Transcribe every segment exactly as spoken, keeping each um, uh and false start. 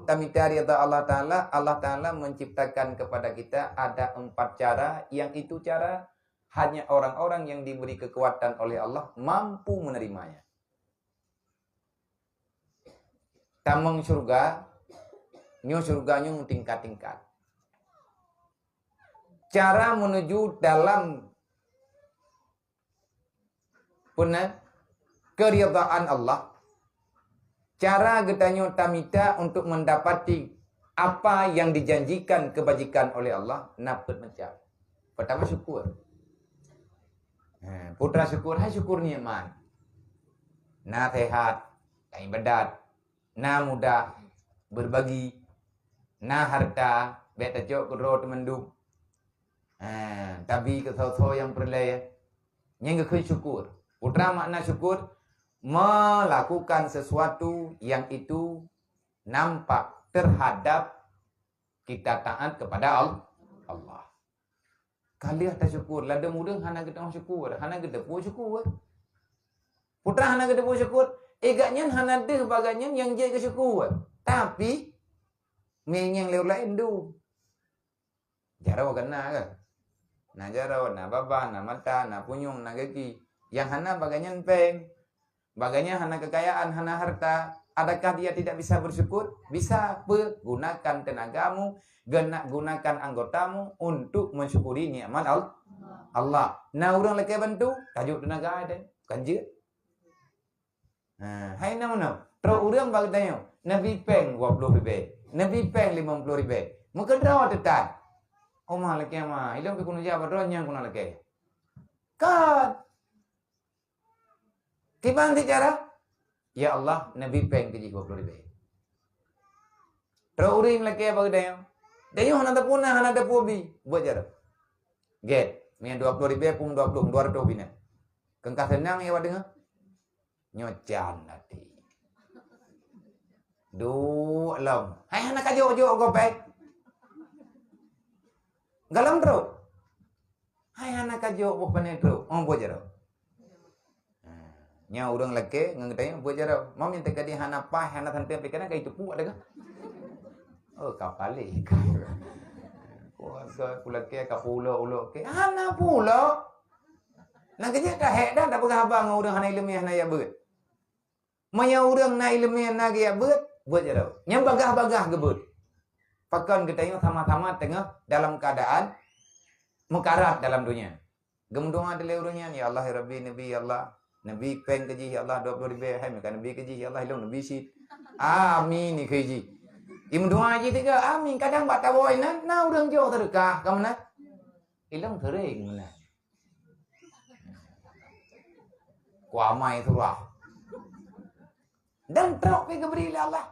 Tamita ridha Allah Ta'ala, Allah Ta'ala menciptakan kepada kita ada empat cara, yang itu cara hanya orang-orang yang diberi kekuatan oleh Allah mampu menerimanya. Tamong syurga, nyoe syurga nyoe tingkat-tingkat. Cara menuju dalam puna keridhaan Allah, cara geutanyoe tamita untuk mendapati apa yang dijanjikan kebajikan oleh Allah, na peuet macam. Pertama, syukur. Ha, putra syukur, hai syukur nikmat. Na sehat, na ibadat, na mudah berbagi, na harta, bèk tacok keudroe teumandum. Ha, tabi keu soe-soe nyang peureulèe. Nyan geukheun syukur. Putra makna syukur, melakukan sesuatu yang itu nampak terhadap kita taat kepada Al-, Allah. Ka lheueh tasyukur, ladôm ureueng hana geutanyoe syukur, hana geuteupeue syukur. Putra hana geuteupeue syukur, eh, gobnyan hana deuh bak gobnyan nyang jeuet geusyukur. Tapi, meuieng lé ureueng laén dum. Jaroe ka na kan? Na jaroe, na babah, na mata, na punyueng, na gaki. Nyang hana bak gobnyan péng. Bak gobnyan hana kekayaan, hana harta. Adakah dia tidak bisa bersyukur? Bisa. Peue? Gunakan tenagamu, gena-, gunakan anggotamu untuk mensyukuri nikmat Al-, Allah. Na ureueng lakèe bantu, tajok tenaga deh. Kan jeuet? Ha, hai na meunoe. Trok ureueng bak geutanyoe, neubi péng dua ploh ribèe, neubi péng limong ploh ribèe. Meukeudroe teuh tan. Oma lakèe ma, ilôn pih keuneuk jak bak droe nyang keuneuk lakèe. Kan? Kiban cit cara? Ya Allah, neubi péng keu jih dua ploh ribèe. Trok ureueng lakèe bak geutanyoe. Tanyoe hana tapuna, hana tapubi. Buet jaroe. Gèt, meunyo dua ploh ribèe, peueng dua ploh, dua reutôh bina. Keu ka seunang ya awak deungoe. Nyoe can até. Duek lom. Hai hana kajok-jok gob péng. Galom trok. Hai hana kajok boh pane trok. Oh, buet jaroe. Ha, nyan ureueng lakèe ngon geutanyoe buet jaroe. Mam nyang teuka di hana paih, hana santém pih kana ka jiteupeue lagèe. Oh, ka paléh. Ku, ku lakèe ka pulok-ulok ke. Hana pulok. Nyang keujeuet ka hék dah tapeugah haba ngon ureueng hana ileumèe, hana jak beuet. Meunyo ureueng na ileumèe, na geujak beuet, beuet jaroe. Nyang bagah-bagah geubeuet. Pakon geutanyoe sama-sama teungoh dalam keuadaan meukarat dalam donya. Geumeudoa dilèe ureueng nyan, "Ya Allah, ya Rabbi, neubi, ya Allah. Neubi péng keu jih, ya Allah, dua ploh ribèe, hai meuka neubi keu jih, ya Allah, ilôn neubi cit." Amin, ikheun jih. Imeudoa jih tiga, amin. Kadang bak tawoe nan, na ureueng jok seudeukah, ka meunan. Ilôn seuréng meunan. Kuamai surah. Dan trok pih geubri lé Allah.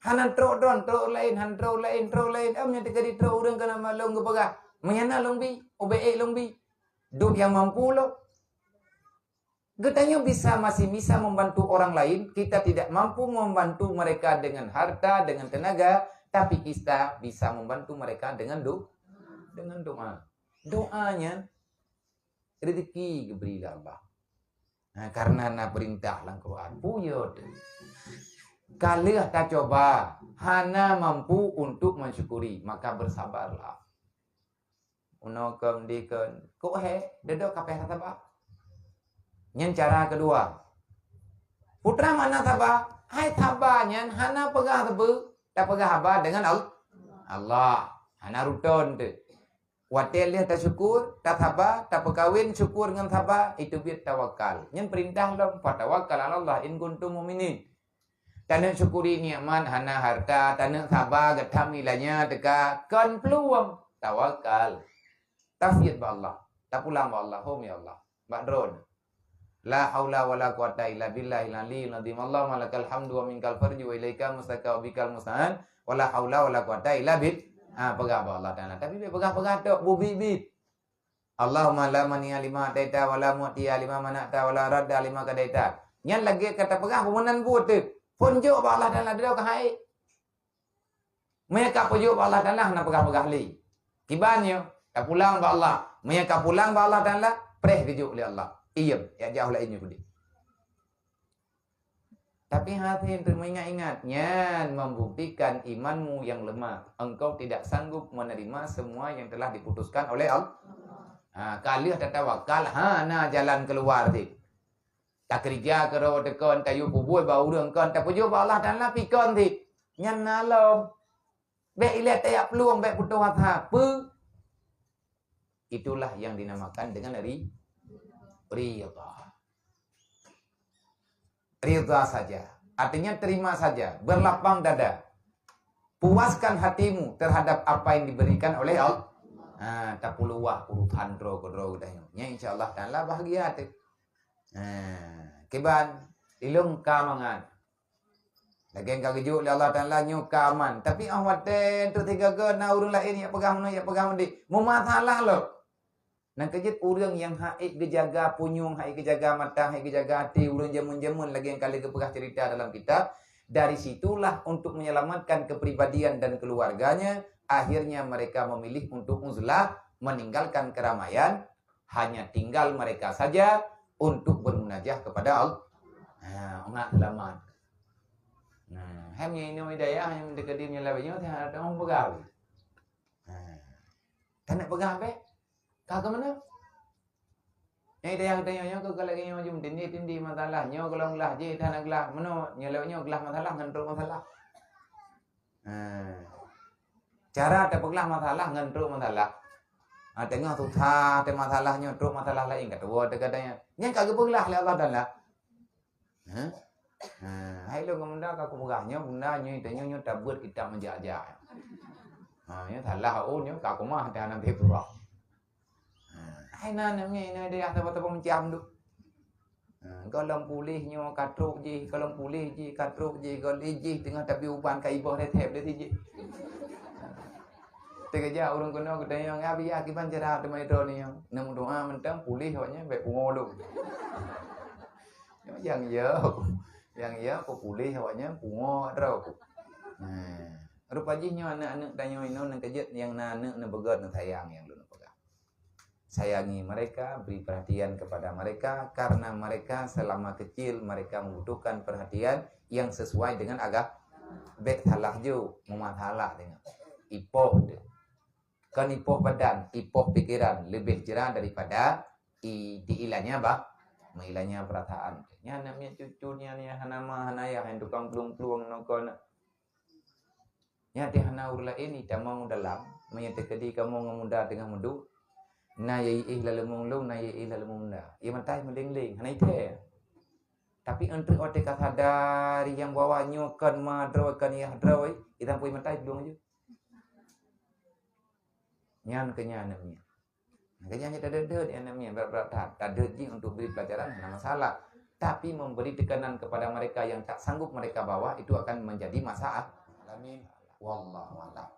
Hana trok droen, trok laén, hana trok laén, trok laén. Em, nyang teuka di trok ureueng keunan lôn geupeugah. Meunyo na lôn bi, ubé ék lôn bi. Duek nyang mampu lom. Geutanyoe bisa, masih bisa membantu orang lain, kita tidak mampu membantu mereka dengan harta, dengan tenaga, tapi kita bisa membantu mereka dengan do-, dengan doa. Doa nyan rezeki geubri lé Allah. Nah, karena na peurintah lam Quran, peue teuh. Ka lheueh tacoba, hana mampu untuk mensyukuri, maka bersabarlah. Unoe kon, di kon, kok he, dedok kapeh saba. Nyan cara keudua. Putra makna saba, hai saba nyan hana peugah teubeu, tapeugah haba dengan Al-, Allah. Hana ruton teuh. Watèe lheueh tasyukur, tasaba, tapeukawen syukur ngon saba, itu biet tawakal. Nyan peurintah lom, "Fatawakkal 'alallah in kuntum mu'minin." Taneuk syukuri nikmat hana harta, taneuk saba geutam ilanya teuka, kon peuluwang, tawakal. Tafiet bak Allah, tapulang bak Allah, hom ya Allah, bak droen. La haula wala quwata illa billahil aliyil azim. Allahumma lakal hamdu wa minkal farju wa ilaikal mustaka wa bikal musta'an. Wala haula wala quwata illa bil-, ha, peugah bak Allah Taala. Tapi bèk peugah-peugah tok, beubiet-biet. Allahumma la mani'a lima ataita wa la mu'tiya lima mana'ta wa la radda lima qadaita. Nyan lagèe ka tapeugah peumeunan buet teuh. Phôn jok bak Allah Taala, dua keuhai. Meunyo ka peujok bak Allah Taala, hana peugah-peugah lé. Kiban nyoe, tapulang bak Allah. Meunyo ka pulang bak Allah Taala, preh geujok lé Allah. Iem, jak jaoh laén nyoe keudéh. Tapi hati untuk mengingat-ingat, nyan membuktikan imanmu yang lemah. Engkau tidak sanggup menerima semua yang telah diputuskan oleh Allah. Ha, ka lheueh tatawakal, ha, na jalan keluar cit. Takeurija keudroe teuh kon, tayue peubuet bak ureuëng kon, tapujoe bak Allah Taala pih kon cit. Nyan na lom. Bék ilée tajak peulueng, bék putôh asa. Peue? Itulah yang dinamakan dengan ri-, ridha. Ridha saja. Artinya terima saja, berlapang dada. Puaskan hatimu terhadap apa yang diberikan oleh Allah. Ha, tapuluwah urusan droe keudroe geutanyoe. Nyan insya Allah Taala bahagia teuh. Ha, kiban, ilong ka mangat. Lagée ka geujok lé Allah Taala nyoe ka aman. Tapi 'oh watée untuk tiga go na ureuëng laén yak peugah meunoe, yak peugah meudéh. Meumasalah lom. Nang keujeuet ureuëng nyang haiek geujaga punyueng, haiek geujaga mata, haiek geujaga até, ureuëng jameun-jameun lagée nyang ka lheueh geupeugah cerita dalam kitab, dari situlah untuk menyelamatkan kepribadian dan keluarganya, akhirnya mereka memilih untuk uzlah, meninggalkan keramaian, hanya tinggal mereka saja untuk bermunajah kepada Allah. Ha, ngat selamat. Nah, hai meunyoe inoe hidayah nyang teukeudi meunyoe lawét nyoe, teuh hana teuh peugah. Ha. Taneuk peugah beh. Ka keu meunoe? Nyang hidayah geutanyoe nyoe keu lagée nyoe jeuem tindi-tindi masalah. Nyoe golom glah jih, teuh hana glah. Meunoe, nyoe lawét nyoe glah masalah ngon trok masalah. Ha. Cara tapeuglah masalah ngon trok masalah. Ha, teungoh susah teuh masalah nyoe, trok masalah laén ka tuwoe teuh geutanyoe. Nyan ka geupeuglah lé Allah Taala. Ha? Ha, hai lôn ngon bunda ka kupeugah nyoe, bunda nyoe, tanyoe nyoe tabeuet kitab meujak-jak. Ha, nyoe salah, oh, nyoe ka keumah dah nanti peugah. Ha, hai na, na, nyoe, nyoe dia saban-saban macam tu. Ha, golom puléh nyoe ka trok jih, golom puléh jih ka trok jih, golom jih teungoh tabi uban ka iboh resep dari jih. Teukeujak ureuëng keunoe geutanyoe, "Abi, ya, kiban cara teuma droeneuh nyoe?" Neumeudoa mantong puléh awaknyan bèk pungo lom. Nyang ya, nyang ya, peupuléh awaknyan pungo droe. Nah, rupa jih nyoe aneuk-aneuk tanyoe inoe nyang keujeuet nyang na aneuk neubeugöt neusayang nyang lôn peugah. Sayangi mereka, beri perhatian kepada mereka, karena mereka selama kecil mereka membutuhkan perhatian yang sesuai dengan agama. Bèk salah ju, meumasalah dengan ipoh tu. Kon ipoh badan, ipoh pikiran lebih jera daripada i, diilanya bah, meilanya perasaan. Nyan aneuk miet cucu nyan, nyan hana ma, hana yah, nyang tukang plueng-plueng nokon. Nyan teuh hana ureuëng laén itamong dalam, meunyoe teukeudi kamoe ngon muda teungoh meuduek, na yai éh lam leumong lôn, na yai éh lam leumong muda. Ie matai meuleng-leng, hana ithèe. Tapi enteuk watèe ka sadar nyang bahwa nyoe kon ma droe, kon yah droe, itamong ie matai tudong ju. Nyan keu nyan aneuk miet. Makanya hanya tadeuet-deuet aneuk miet, berat-berat that. Tadeuet jih untuk beri pelajaran, hana masalah. Tapi memberi tekanan kepada mereka yang tak sanggup mereka bawa, itu akan menjadi masalah. Amin. Wallahu a'lam.